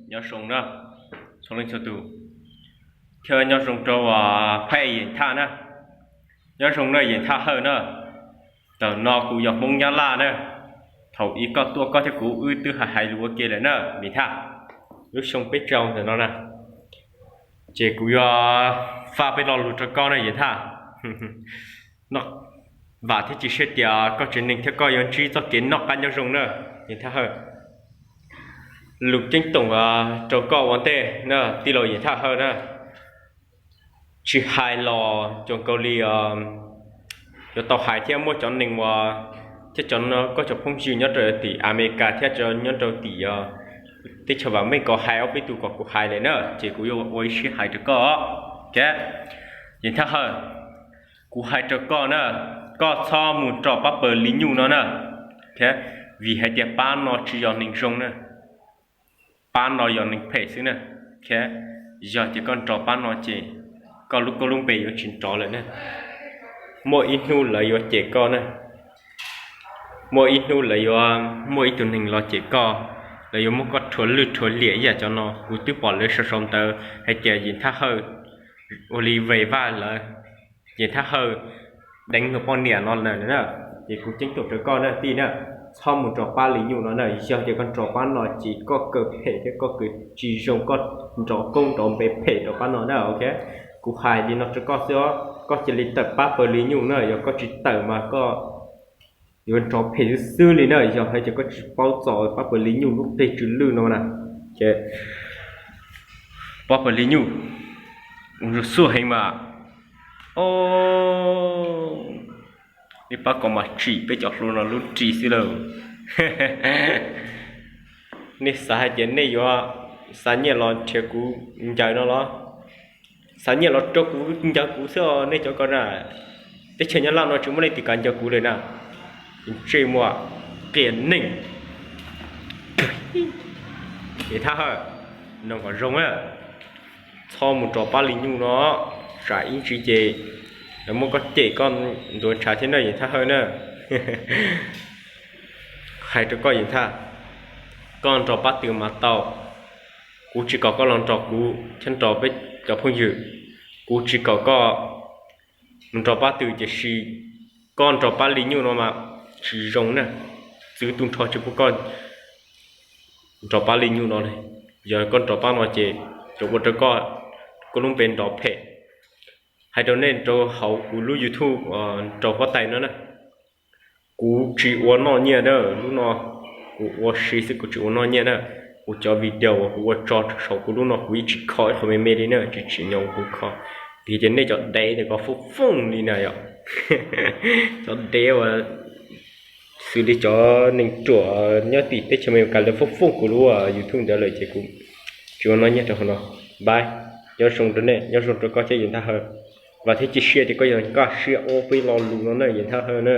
Nyob zoo na, txhua leej txhua tus, thiab nyob zoo rau phab Yim Thaj na, nyob zoo na Yim Thaj Hawj na. Thaum no kuv yog Hmoob Nyab Laj na, thaum ub koj tuaj koj thiab kuv wb twb hais hais lus ua ke lawm na Yim Thaj. Lub xyoo peb caug ntawm no na, ces kuv yuav faj peb lo lus rau koj na Yim Thaj. Vam thiab cia siab tias koj tsev neeg thiab koj yuav ntsib txoj kev noj qab nyob zoo na Yim Thaj Hawj. Lus ceeb toom rau koj ua ntej na tij laug Yim Thaj Hawj na, tsis hais los cuag nkaus li yuav tau hais thiab muaj cov neeg uas, thiab cov, koj cov phooj ywg nyob rau tim Amelikas thiab nyob rau tim teb chaws vam meej ko hais ob peb tug kom kuv hais lawm na, ces kuv yuav ua ib siab hais rau koj. Yim Thaj Hawj, kuv hais rau koj na, koj txhob mus rau pab pawg Li Nyuj no na, vim hais tias pab no tsis yog neeg zoo na, pab no yog neeg phem xwb na. Yog tias koj nrog pab no ces koj lub koob lub npe yuav tsis nrov lawm na. Muaj ib hnub lawv yuav cem koj na, muaj ib hnub lawv yuav muaj ib tug neeg los cem koj, lawv yuav muab koj rhuav lwj rhuav liam ib yam cov no. Kuv twb pom lawv sau sau ntawv hais tias Yim Thaj Hawj ua li Vej Vaj lawv, Yim Thaj Hawj deev nws poj niam no lawm na. Ces kuv ceeb toom rau koj na tij na, txhob mus nrog pab Li Nyuj no na. Yog tias koj nrog pab no ces koj kaw phem thiab koj kaw tsis zoo, koj nrov koob nrov npe phem rau pab no na. Ok, kuv hais li no rau koj xwb os, koj cia li tawm pab pawg Li Nyuj na, yog koj tsis tawm mas koj yuav nrov phem xwb xwb li na. Yog hais tias koj tsis paub txog pab pawg Li Nyuj lub qig tsw lwj no na, ces pab pawg Li Nyuj zoo xuaj heev mas, o, nej pab kom mas tsim peb cov hluas no lub ris xwb lauj. Nej xav hais tias nej yuav xa nyiaj los nrhiav kuv ncaws no los? Xa nyiaj los rau kuv ncaws kuv xwb os nej cov ko na. Teb chaws Nyab Laj no tsis muaj leej twg kam ncaws kuv lawm na. Ntsej muag qias neeg. Yim Thaj Hawj, mloog kom zoo na, txhob mus rau pab Li Nyuj no, tsam ib ntsis ces lawv muab koj cem koj ntuav ntshav thiab na Yim Thaj Hawj na. Hais rau koj Yim Thaj, koj nrog pab twg mas tau, kuv tsis kom koj los nrog kuv thiab nrog peb cov phooj ywg, kuv tsis kom koj mus nrog pab twg, tiam sis koj nrog pab Li Nyuj no mas tsis zoo na. Txwv tu nrho tsis pub koj nrog pab Li Nyuj no li. Yog koj nrog pab no ces tsuas ua rau koj, koj lub npe nrov phem. Hais rau nej rau hauv kuv lub YouTube rau huab tais no na, kuv tsis ua noj nyiaj na, lub no kuv ua si xwb, kuv tsis ua noj nyiaj na. Kuv cov video uas kuv ua tso saum kuv lub no kuv yeej tsis kho ib qho me me li na, tsis tsim nyog kuv kho. Vim tias nej cov dev ntawm ko fooj fooj li na yom. Cov dev uas xws li cov neeg ruam nyob tim teb chaws Amelikas lawv fooj fooj kuv lub YouTube ntawd lawm ces kuv tsis ua noj nyiaj rau hauv no. Bye, nyob zoo rau nej, nyob zoo rau koj thiab Yim Thaj Hawj. Vam thiab cia siab tias koj yuav nkag siab ua peb lo lus no na Yim Thaj Hawj na.